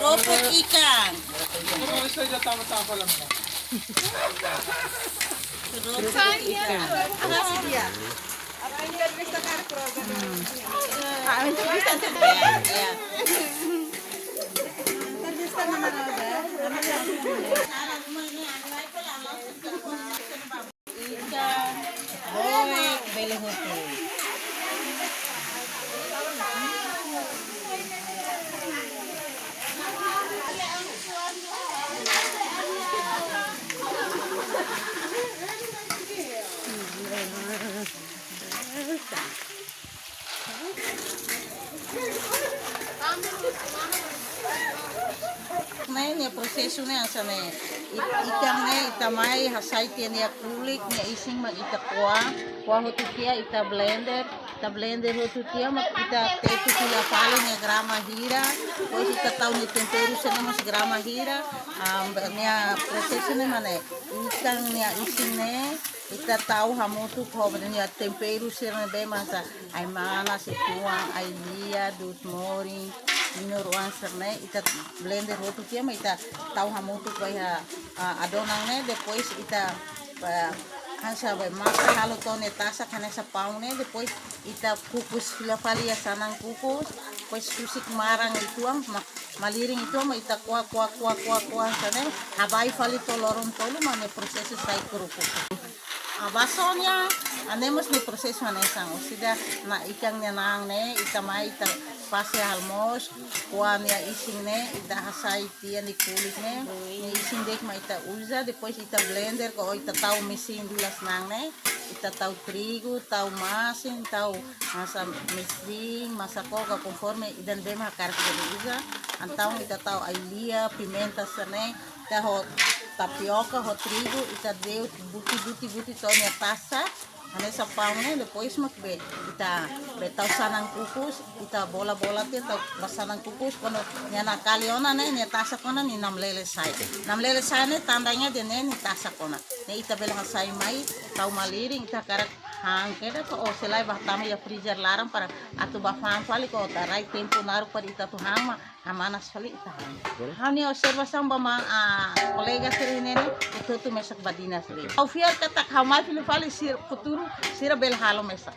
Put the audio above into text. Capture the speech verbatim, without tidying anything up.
Kerupuk ikan. Ikan, boek, bele hotu. Ne'e, ne'e prosesu ne'e hanesan ne'e. I-, ikan ne'e ita mai hasai tiha nia kulit, nia isin mak ita ko'a, ko'a hotu tiha ita blender, ita blender hotu tiha mak ita tetu fila fali nia grama hira, depois ita tau nia temperu sira-ne'e mós grama hira, ah, ne'e prosesu ne'e mak ne'e. Ikan nia isin ne'e, ita tau hamutuk ho nia temperu sira ne'ebé maka ai-manas, uitoan, ai-lia, du'ut-morin, nia oan sira-ne'e, ita blender hotu tiha mak ita tau hamutuk ba iha, ah, adonan ne'e, depois ita, ah, hanesan ba masa halo to'o nia tasak hanesan paun ne'e, depois ita kukus fila fali iha sanan kukus, depois husik maran uitoan, ma-, malirin uitoan mak ita ko'a, ko'a, ko'a, ko'a, ko'a, hanesan ne'e, habai fali to'o loron tolu mak ne'e prosesu sai kerupuk. Ah, ba só nia, ah, ne'e mós nia prosesu hanesan, orsida ikan nia na'an ne'e, ita mai, ita fase halo moos, ko'a nia isin ne'e, ita hasai tiha nia kulit ne'e, nia isin de'it mak ita uza, depois ita blender, ka ita tau mesin dulas na'an ne'e, ita tau trigu, tau masin, tau masa mesin, masa koka, konforme ida ne'ebé mak hakarak uza, entaun ita tau ai-lia, pimenta sira-ne'e, ita ho tapioka, ho trigu, ita deu buti, buti, buti to'o nia tasak, hanesan paun ne'e, depois mak be, ita be tau sanan kukus, ita bola-bola tiha tau ba sanan kukus, kuandu nia nakali ona ne'e, nia tasak ona ne'e namlele sai. Namlele sai ne'e tandanya dehan ne'e nia tasak ona. Ne'e ita bele hasai mai, tau malirin, ita hakarak han kedas ka, ou se lae bá tama iha freezer laran para atu bá fa'an fali ka, atu rai tempu naruk para ita atu han mak, ah, manas fali ita han. Ha'u-nia observasaun ba, ah, kolega sira ne'e, ita hotu mesak badinas de'it. Ha'u fiar katak ha'u mai fila fali sira futuru, sira bele halo mesak.